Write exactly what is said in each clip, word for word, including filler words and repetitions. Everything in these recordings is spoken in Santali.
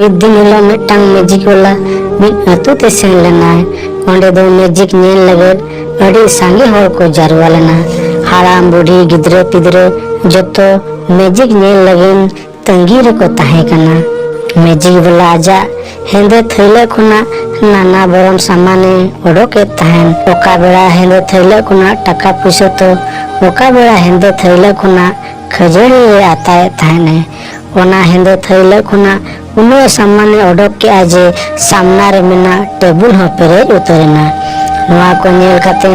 ᱢᱤᱫ ᱫᱤᱱ ᱦᱤᱞᱳᱜ ᱢᱤᱫᱴᱟᱝ ᱢᱮᱡᱤᱠ ᱵᱟᱞᱟ ᱢᱤᱫ ᱟᱹᱛᱩ ᱛᱮ ᱥᱮᱱ ᱞᱮᱱᱟᱭ᱾ ᱚᱸᱰᱮ ᱫᱚ ᱢᱮᱡᱤᱠ ᱧᱮᱞ ᱞᱟᱹᱜᱤᱫ ᱟᱹᱰᱤ ᱥᱟᱸᱜᱮ ᱦᱚᱲ ᱠᱚ ᱡᱟᱨᱣᱟ ᱞᱮᱱᱟ᱾ ᱦᱟᱲᱟᱢ, ᱵᱩᱰᱷᱤ, ᱜᱤᱫᱽᱨᱟᱹ, ᱯᱤᱫᱽᱨᱟᱹ ᱡᱚᱛᱚ ᱢᱮᱡᱤᱠ ᱧᱮᱞ ᱞᱟᱹᱜᱤᱫ ᱛᱟᱺᱜᱤ ᱨᱮᱠᱚ ᱛᱟᱦᱮᱸ ᱠᱟᱱᱟ᱾ ᱢᱮᱡᱤᱠ ᱵᱟᱞᱟ ᱟᱡᱟᱜ ᱦᱮᱸᱫᱮ ᱛᱷᱟᱹᱭᱞᱟᱹᱜ ᱠᱷᱚᱱᱟᱜ ᱱᱟᱱᱟ ᱵᱚᱨᱚᱱ ᱥᱟᱢᱟᱱᱮ ᱚᱰᱚᱠᱮᱫ ᱛᱟᱦᱮᱱ᱾ ᱚᱠᱟ ᱵᱮᱲᱟ ᱦᱮᱸᱫᱮ ᱛᱷᱟᱹᱭᱞᱟᱹᱜ ᱠᱷᱚᱱᱟᱜ ᱴᱟᱠᱟ ᱯᱩᱭᱥᱟᱹ ᱛᱚ, ᱚᱠᱟ ᱵᱮᱲᱟ ᱦᱮᱸᱫᱮ ᱛᱷᱟᱹᱭᱞᱟᱹᱜ ᱠᱷᱚᱱᱟᱜ ᱠᱷᱟᱹᱡᱟᱹᱲᱤ ᱮ ᱟᱛᱟᱭᱮᱫ ᱛᱟᱦᱮᱱᱮ᱾ ᱚᱱᱟ ᱦᱮᱸᱫᱮ ᱛᱷᱟᱹᱭᱞᱟᱹᱜ ᱠᱷᱚᱱᱟᱜ ᱩᱱᱟᱹᱜ ᱥᱟᱢᱟᱱᱮ ᱚᱰᱚᱠ ᱠᱮᱜᱼᱟ ᱡᱮ ᱥᱟᱢᱱᱟ ᱨᱮ ᱢᱮᱱᱟᱜ ᱴᱮᱵᱩᱞ ᱦᱚᱸ ᱯᱮᱨᱮᱡ ᱩᱛᱟᱹᱨᱮᱱᱟ᱾ ᱱᱚᱣᱟ ᱠᱚ ᱧᱮᱞ ᱠᱟᱛᱮ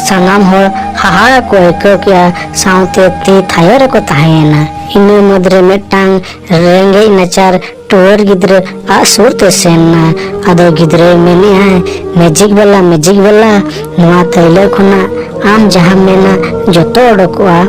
ᱥᱟᱱᱟᱢ ᱦᱚᱲ ᱦᱟᱦᱟᱲᱟ ᱠᱚ ᱟᱹᱭᱠᱟᱹᱣ ᱠᱮᱜᱼᱟ, ᱥᱟᱶᱛᱮ ᱛᱤ ᱛᱷᱟᱭᱚ ᱨᱮᱠᱚ ᱛᱟᱦᱮᱸᱭᱮᱱᱟ᱾ ᱤᱱᱟᱹ ᱢᱩᱫᱽᱨᱮ ᱢᱤᱫᱴᱟᱝ ᱨᱮᱸᱜᱮᱡ ᱱᱟᱪᱟᱨ ᱴᱩᱣᱟᱹᱨ ᱜᱤᱫᱽᱨᱟᱹ ᱟᱜ ᱥᱩᱨ ᱛᱮ ᱥᱮᱱ ᱱᱟ᱾ ᱟᱫᱚ ᱜᱤᱫᱽᱨᱟᱹᱭ ᱢᱮᱱᱮᱜᱼᱟᱭ, "ᱢᱮᱡᱤᱠ ᱵᱟᱞᱟ, ᱢᱮᱡᱤᱠ ᱵᱟᱞᱟ, ᱱᱚᱣᱟ ᱛᱷᱟᱹᱭᱞᱟᱹᱜ ᱠᱷᱚᱱᱟᱜ ᱟᱢ ᱡᱟᱦᱟᱸᱢ ᱢᱮᱱᱟ ᱡᱚᱛᱚ ᱚᱰᱚᱠᱚᱜᱼᱟ?"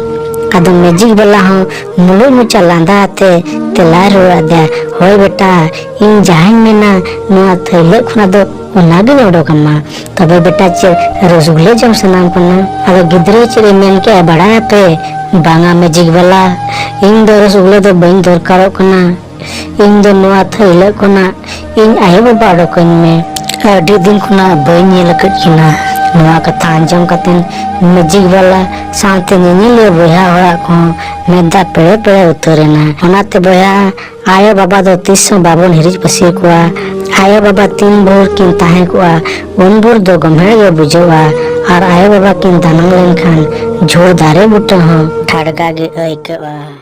ᱟᱫᱚ ᱢᱮᱡᱤᱠ ᱵᱟᱞᱟ ᱦᱚᱸ ᱢᱩᱞᱩᱡ ᱢᱚᱪᱟ ᱞᱟᱸᱫᱟ ᱟᱛᱮ ᱛᱮᱞᱟᱭ ᱨᱩᱣᱟᱹᱲ ᱟᱫᱮᱭᱟ, "ᱦᱳᱭ ᱵᱮᱴᱟ, ᱤᱧ ᱡᱟᱦᱟᱸᱧ ᱢᱮᱱᱟ ᱱᱚᱣᱟ ᱛᱷᱟᱹᱭᱞᱟᱹᱜ ᱠᱷᱚᱱᱟᱜ ᱫᱚ ᱚᱱᱟᱜᱤᱧ ᱚᱰᱚᱠ ᱟᱢᱟ᱾ ᱛᱚᱵᱮ ᱵᱮᱴᱟ, ᱪᱮᱫ ᱨᱚᱥᱜᱩᱞᱟᱹ ᱡᱚᱢ ᱥᱟᱱᱟᱢ ᱠᱟᱱᱟ?" ᱟᱫᱚ ᱜᱤᱫᱽᱨᱟᱹ ᱪᱮᱫ ᱮ ᱢᱮᱱ ᱠᱮᱜᱼᱟ ᱵᱟᱲᱟᱭᱟᱯᱮ? "ᱵᱟᱝᱟ ᱢᱮᱡᱤᱠ ᱵᱟᱞᱟ, ᱤᱧ ᱫᱚ ᱨᱚᱥᱜᱩᱞᱟᱹ ᱫᱚ ᱵᱟᱹᱧ ᱫᱚᱨᱠᱟᱨᱚᱜ ᱠᱟᱱᱟ᱾ ᱤᱧ ᱫᱚ ᱱᱚᱣᱟ ᱛᱷᱟᱹᱭᱞᱟᱹᱜ ᱠᱷᱚᱱᱟᱜ ᱤᱧ ᱟᱭᱳ ᱵᱟᱵᱟ ᱚᱰᱚᱠᱟᱹᱧ ᱢᱮ᱾ ᱟᱹᱰᱤ ᱫᱤᱱ ᱠᱷᱚᱱᱟᱜ ᱵᱟᱹᱧ ᱧᱮᱞ ᱟᱠᱟᱫ ᱠᱤᱱᱟ᱾" ᱱᱚᱣᱟ ᱠᱟᱛᱷᱟ ᱟᱸᱡᱚᱢ ᱠᱟᱛᱮ ᱢᱮᱡᱤᱠ ᱵᱟᱞᱟ ᱥᱟᱶᱛᱮ ᱧᱮᱧᱮᱞᱤᱭᱟᱹ ᱵᱚᱭᱦᱟ ᱦᱚᱲᱟᱜ ᱠᱚᱦᱚᱸ ᱢᱮᱫ ᱫᱟᱜ ᱯᱮᱲᱮ ᱯᱮᱲᱮ ᱩᱛᱟᱹᱨ ᱮᱱᱟ᱾ ᱚᱱᱟᱛᱮ ᱵᱚᱭᱦᱟ, ᱟᱭᱳ ᱵᱟᱵᱟ ᱫᱚ ᱛᱤᱥ ᱦᱚᱸ ᱵᱟᱵᱚᱱ ᱦᱤᱨᱤᱡ ᱯᱟᱹᱥᱤᱨ ᱠᱚᱣᱟ᱾ ᱟᱭᱳ ᱵᱟᱵᱟ ᱛᱤᱱ ᱵᱷᱳᱨ ᱠᱤᱱ ᱛᱟᱦᱮᱸ ᱠᱚᱜᱼᱟ, ᱩᱱ ᱵᱷᱳᱨ ᱫᱚ ᱜᱚᱢᱦᱮᱲ ᱜᱮ ᱵᱩᱡᱷᱟᱹᱜᱼᱟ᱾ ᱟᱨ ᱟᱭᱳ ᱵᱟᱵᱟ ᱠᱤᱱ ᱫᱟᱱᱟᱝ ᱞᱮᱱᱠᱷᱟᱱ ᱡᱷᱩᱲ ᱫᱟᱨᱮ ᱵᱩᱴᱟᱹ ᱦᱚᱸ ᱴᱷᱟᱰᱜᱟ ᱜᱮ ᱟᱹᱭᱠᱟᱹᱜᱼᱟ᱾